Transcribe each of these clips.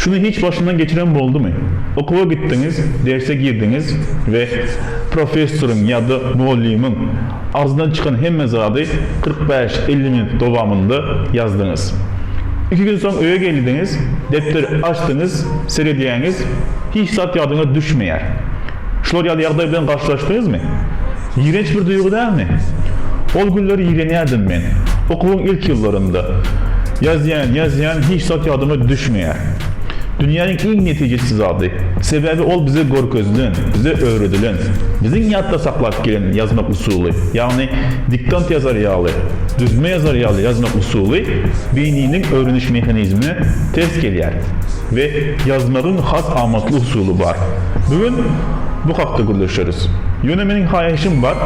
Şuny hiç başyňdan geçiren boldumy? Okuwa gitdiňiz, derse girdiňiz we professoryň ýa-da mugallymyň agzyndan çykan hemme zady 45-50 minut dowamynda ýazdyňyz. Iki gün soň öýe geldiňiz, depderi açdyňyz, seredýäňiz, hiç zat ýadyňa düşmeýär. Şular ýaly ýagdaý bilen garşylaşdyňyzmy? Ýigrenç bir duýgy dälmi? Ol günleri ýigrenýärdim men. Okuwyň ilki ýyllarynda. Ýazýan, ýazýan, hiç zat ýadyma düşmeýär. Dünýäniň iň netijesiz zady. Sebäbi ol bize görkezilen, bize öwredilen, biziň ýatda saklap gelen ýazmak usuly, ýagny diktant ýazar ýaly, düzme ýazar ýaly ýazmak usuly beýniniň öwreniş mehanizmine ters gelýär we ýazmagyň has amatly usuly bar. Bu gün bu hakda gürleşeris. Ýöne meniň haýyşym bar,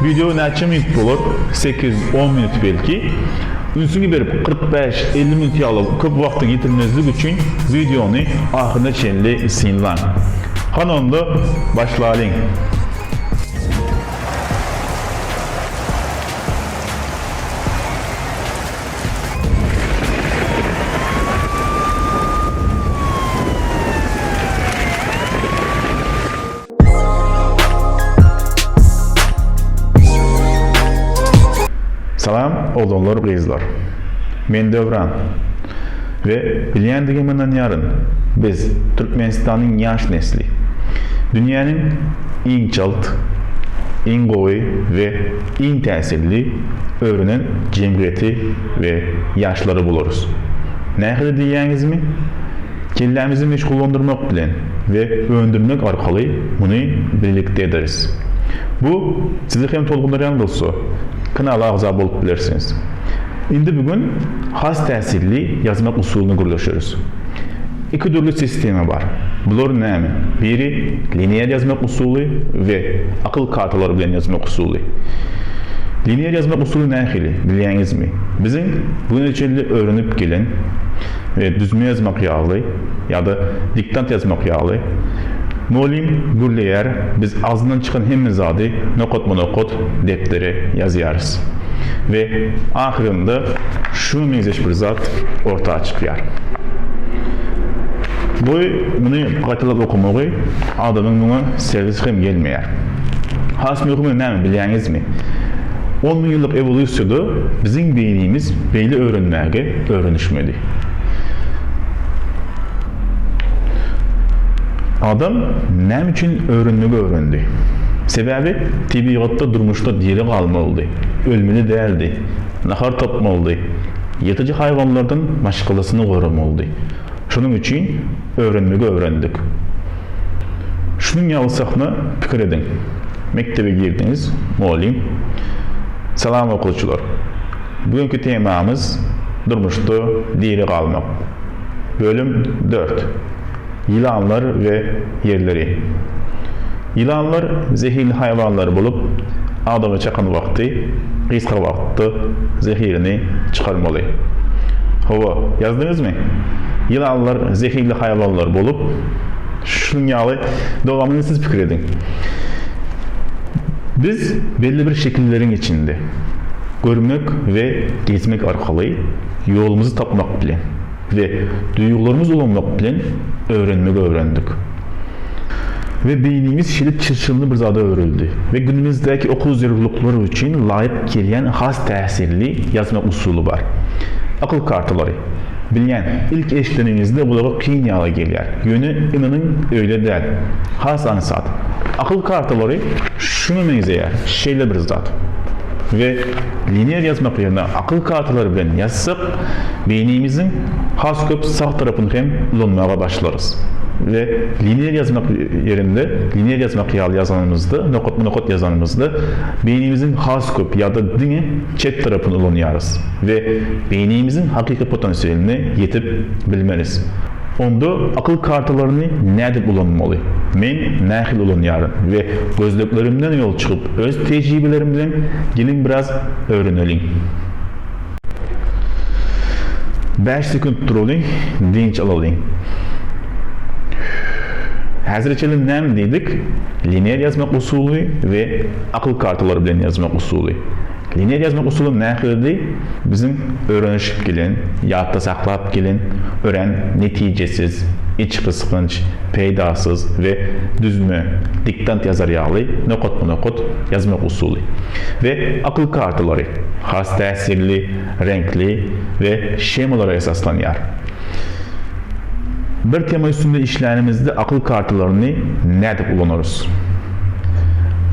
wideo näçe minut bolar, sekiz, on minut belki. Ünsüňi berip 45, 50 minut ýaly köp wagtyňy ýitirmezlik üçin wideony ahyryna çenli synlaň. Hany onda başlalyň. Salam oglanlar gyzlar. Men Döwran. We bilýändigime ynanýaryn, biz Türkmenistanyň ýaş nesli. Dünýäniň iň çalt, iň gowy we iň täsirli öwrenen jemgyýeti we ýaşlary bolarys. Nähili diýýäňizmi? Kellämizi meşgullandyrmak bilen we öndürmek arkaly muny bilelikde ederis. Bu sizi hem tolgundyrýan bolsa, kanala agza bolup bilersiňiz. Indi bu gün has täsirli ýazmak usulyny gürleşeris. Iki dürli sistema bar. Bular näme? Biri linear ýazmak usuly we akyl kartalary bilen ýazmak usuly. Linear ýazmak usuly nähili, bilýäňizmi? Biziň bu güne çenli öwrenip gelen we düzme ýazmak ýaly ýa-da diktant ýazmak ýaly, mugallym gürleýär, biz agzyndan çykan hemme zady nokatma-nokat depdere ýazýarys we ahyrynda şuňa meňzeş bir zat orta çykýar. Bu muny gaýtalap okamagy adamyň muňa sergisi hem gelmeýär. Has möhümi näme bilýäňizmi? On müňýyllyk ewolýusiýada biziň beýnimiz beýle öwrenmäge öwrenişmedi. Adam näme üçin öwrenmegi öwrendi? Sebäbi tebigatda, durmuşda diri galmalydy, ölmeli däldi, nahar tapmalydy, ýyrtyjy haýwanlardan maşgalasyny goramalydy. Şonuň üçin öwrenmegi öwrendik. Şunuň ýaly sahna pikir ediň. Mekdebe girdiňiz, mugallym, Salam okuwçylar! Bu günki temamyz durmuşda diri galmak. Bölüm dört. Ýylanlar we ýerleri. Ýylanlar zehirli haýwanlar bolup, adamy çakan wagty gysga wagtda zehirini çykarmaly. Hawa, ýazdyňyzmy? Ýylanlar zehirli haýwanlar bolup, şunuň ýaly dowamyny siz pikir ediň. Biz belli bir şekilleriň içinde görmek we gezmek arkaly ýolumyzy tapmak bilen we duýgularymyzy ulanmak bilen öwrenmegi öwrendik. We beýnimiz şeýle çylşyrymly bir zada öwrüldi we günümizdäki okuw zerurlyklary üçin laýyk gelýän has täsirli ýazmak usuly bar. Akyl kartalary. Bilýän, ilki eşideniňizde gulaga kyn ýaly gelýär. Ýöne ynanyň öýle däl. Has aňsat. Akyl kartalary şuňa meňzeýär, şeýle bir zat. We linear ýazmak ýerine akyl kartalary bilen ýazsak, beýnimiziň has köp sag tarapyny hem ulanmaga başlarys. We linear ýazmak ýerinde, linear ýazmak ýaly ýazanymyzda, nokatma-nokat ýazanymyzda beýnimiziň has köp ýa-da diňe çep tarapyny ulanýarys we beýnimiziň hakyky potensialyna ýetip bilmeris. Onda akyl kartalaryny nädip ulanmaly? Men nähili ulanýaryn we gözleglerimden ýol çykyp öz tejribelerim bilen geliň biraz öwreneliň. Bäş sekunt duralyň, dynç alalyň. Häzire çenli näme diýdik? Linear ýazmak usuly we akyl kartalary bilen ýazmak usuly. Linear ýazmak usuly nähilidi? Biziň öwrenişip gelen, ýatda saklap gelen örän netijesiz, içgysgynç, peýdasyz we düzme, diktant ýazar ýaly nokatma-nokat ýazmak usuly we akyl kartalary has täsirli, reňkli we shemalara esaslanýar. Bir tema üstünde işlänimizde akyl kartalaryny nädip ulanarys?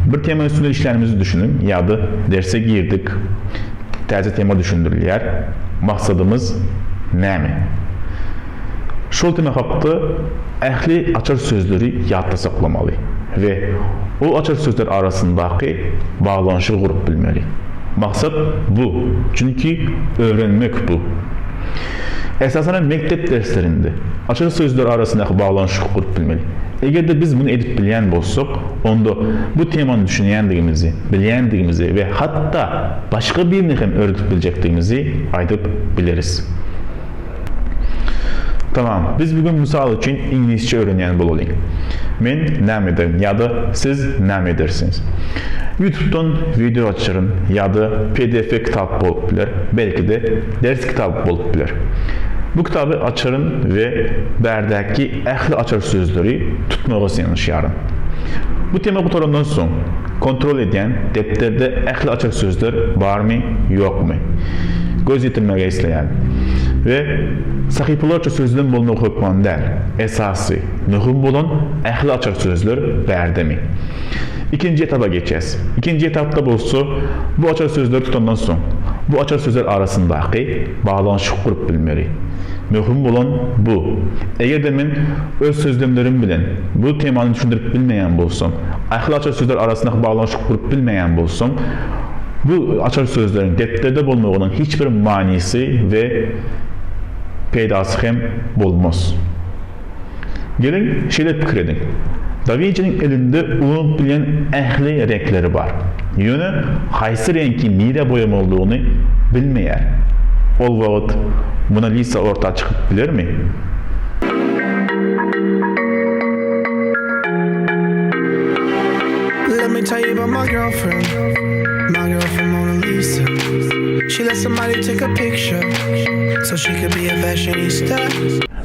Bir tema üstünde işlänimizi düşüniň ýa-da derse girdik, täze tema düşündirilýär. Maksadymyz näme? Şol tema hakda ähli açar sözleri ýatda saklamaly we ol açar sözler arasyndaky baglanyşygy gurup bilmeli. Maksat bu, çünki öwrenmek bu. Esasanam mekdep derslerinde açar sözler arasyndaky baglanyşygy gurup bilmeli. Eger-de biz muny edip bilýän bolsak, onda bu temany düşünýändigimizi, bilýändigimizi we hatda başga birini hem öwredip biljekdigimizi aýdyp bileris. Tamam, biz bu gün mysal üçin iňlisçe öwrenýän bolalyň. Men näme ederin ýa-da siz näme edersiňiz? Ýutubdan wideo açaryn ýa-da pdf kitap bolup biler, belki-de ders kitaby bolup biler. Bu kitaby açaryn we bärdäki ähli açar sözleri tutmaga synanyşýaryn. Bu tema gutarandan soň, kontrol edýän depderde ähli açar sözler barmy, ýokmy? Göz ýetirmegi isleýän. We sahypalarça sözlem bolmagy hökman däl. Esasy, möhüm bolan ähli açar sözler bärdemi? Ikinji etaba geçýäs. Ikinji etapda bolsa bu açar sözleri tutandan soň, bu açar sözler arasyndaky baglanyşyk gurup bilmeli. Möhüm bolan bu. Eger-de men öz sözlemlerim bilen bu temany düşündirip bilmeýän bolsam, ähli açar sözler arasyndaky baglanyşyk gurup bilmeýän bolsam, bu açar sözleriň depderde bolmagynyň hiç bir manysy we peýdasy hem bolmaz. Geliň, şeýle pikir ediň. Da Winçiniň elinde ulanyp bilýän ähli reňkleri bar. Ýöne haýsy reňki nirä boýamalydygyny bilmeýär. Ol wagt Mona Lisa orta çykyp bilermi? Let me tell you about my girlfriend, my girlfriend Mona Lisa. She let somebody take a picture so she could be a fashionista.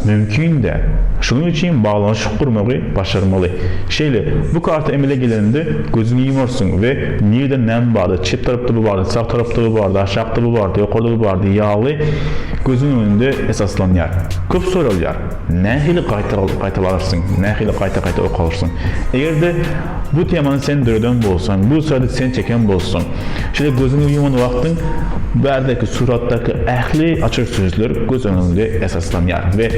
Mümkin däl. Şunuň üçin baglanyşyk gurmagy başarmaly. Şeýle, bu karta emele geleninde gözüňi ýumarsyň we nirede näme bardy, çep tarapda bu bardy, sag tarapda bu bardy, aşakda bu bardy, ýokarda bu bardy ýaly gözüň öňünde esaslanýar. Köp soralýar, nähili gaýtalarsyň, nähili gaýta-gaýta okarsyň? Eger-de bu temany sen döreden bolsaň, bu suraty sen çeken bolsaň, Şeýle gözüňi ýuman wagtyň bärdäki suratdaky ähli açar sözler göz öňüňde esaslanýar we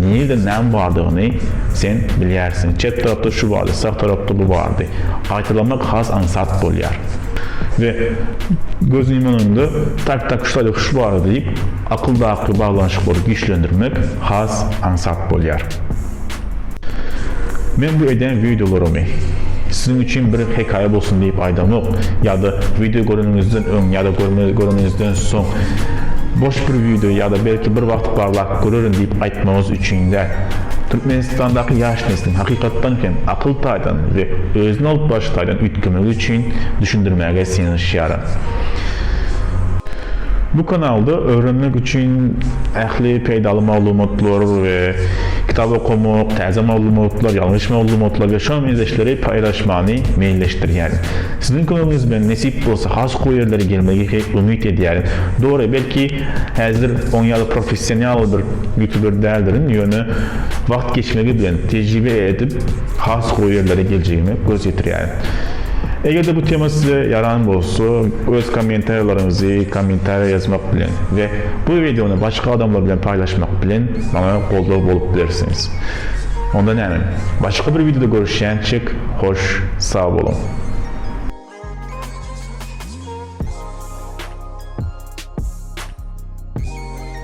nirde näme bardygyny sen bilýärsiň. Çep tarapda şu bardy, sag tarapda bu bardy. Gaýtalamak has aňsat bolýar. We gözüňi ýumanyňda tak-tak şu taýda şu bardy diýip, akyldaky baglanyşyklary güýçlendirmek has aňsat bolýar. Men bu edýän wideolarymy siziň üçin bir hekaýa bolsun diýip aýdamok ýa-da wideo göreniňizden öň ýa-da göreniňizden soň boş bir wideo ýa-da belki bir wagt barlap görerin diýip aýtmagyňyz üçin däl. Türkmenistandaky ýaş nesliň hakykatdan hem akyl taýdan we özüni alyp baryş taýdan üýtgemegi üçin düşündirmäge synanyşýaryn. Bu kanalda öwrenmek üçin ähli peýdaly maglumatlar we kitap okamak, täze maglumatlar, ýalňyş maglumatlar we şoňa meňzeşleri paýlaşmany meýilleşdirýärin. Siziň kömegiňiz bilen nesip bolsa has gowy ýerlere gelmegi umyt edýärin. Dogry, belki häzir oň ýaly professional bir ýutuber däldirin, ýöne wagt geçmegi bilen tejribe edip has gowy ýerlere geljegime göz ýetirýärin. Eger-de bu tema size ýaran bolsa, öz kommentariýalaryňyzy kommentariýa ýazmak bilen we bu wideony başga adamlar bilen paýlaşmak bilen maňa goldaw bolup bilersiňiz. Onda näme, başga bir wideoda görüşýänçik, hoş sag boluň!